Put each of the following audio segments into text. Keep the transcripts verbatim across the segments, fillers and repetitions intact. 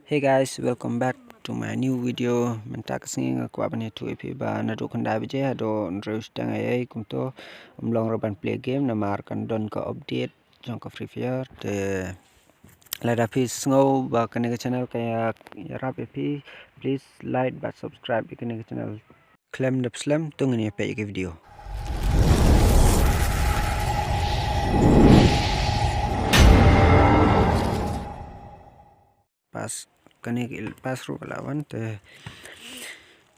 Hey guys, welcome back to my new video. Mynta ka sngi nga kwah ban ïathuh ïa phi ba naduh khyndai baje haduh hynriew shiteng eiei kumto ym long re ban play game namar kan don ka update jong ka Free Fire. Te lada phi sngew ba kane ka channel ka ïa, ïarap ïa phi, please like bad subscribe ïa kane ka channel. Khlem da slem, to ngin ïa peit ïa ka video. Pas, kane ka il-, pas ruh ka la wan te.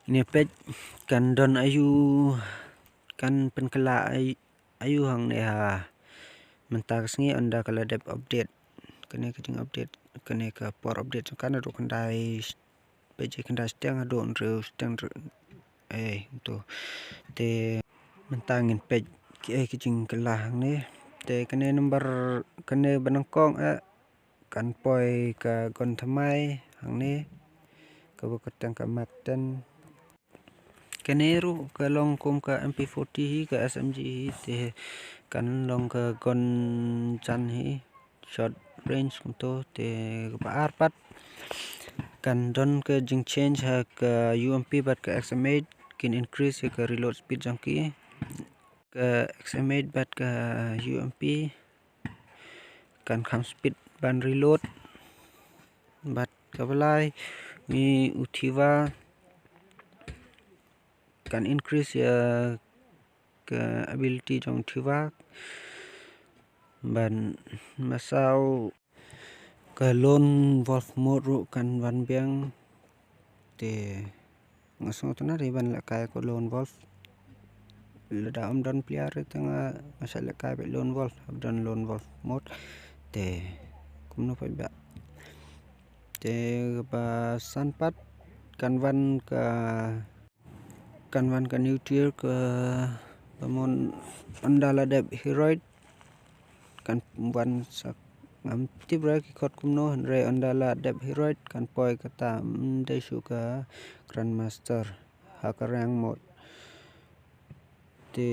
Ngin ïa peit kan don aïu, kan pynkylla aïu, aïu hangne ha. Mynta ka sngi ynda ka la dep update. Kane ka jing update, kane ka por update jong ka naduh khyndai baje khyndai shiteng haduh hynriew shiteng hynriew, eh, to. Te mynta ngin peit kiei ki jingkylla hangne. Te kane number, kane ba nyngkong, eh, kan poi ka gun thymmai hangne, kaba kyrteng ka Mak ten. Kane ruh ka long kum ka M P forty hi, ka S M G hi, te kan long ka gun jan hi, short range kumto. Te kaba ar pat kan don ka jingchange ha ka U M P bad ka X M eight, kin increase ïa ka reload speed jong ki. Ka X M eight bad ka U M P kan kham speed ban reload. Bad kaba lai, ngi u Tiva kan increase ïa ka ability jong u Tiva. Ban masaw ka lone wolf mode ruh kan wan biang. Te nga sngew tang nari ban lehkai ka lone wolf. Lada ym don player te nga, nga sa lehkai beit lone wolf, hap don lone wolf mode. Te kumno pat ba. Te ba san pat kan wan ka, kan wan ka new tier kaba mon ynda la dep heroic. Kan wan sa ngam tip re ki khot kumno, hynrei ynda la dep heroic kan poi kata, ym dei shuh ka grandmaster ha ka rank mode. Te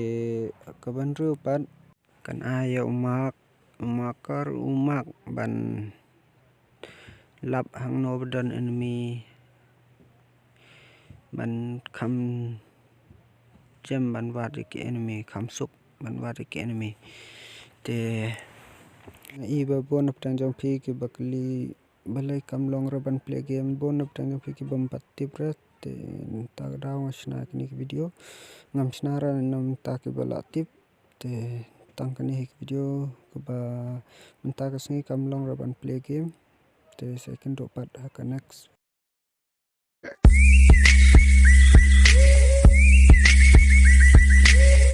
kaba hynriew pat kan ai ïa u mark, u marker, u mark ban lap hangno ba don enemy, ban kham jem ban wad ïa ki enemy, kham suk ban wad ïa ki enemy. Te nga i ba bun na pdeng jong phi kiba kylli balei kam long re ban play game, bun na pdeng jong phi ki bym pat tip re. Te mynta ka daw nga shna kine ki video, ngam shna re na mynta kiba la tip. Te tang kane hi ka video kaba mynta ka sngi kam long re ban play game. Te sa ïakynduh pat ha ka next.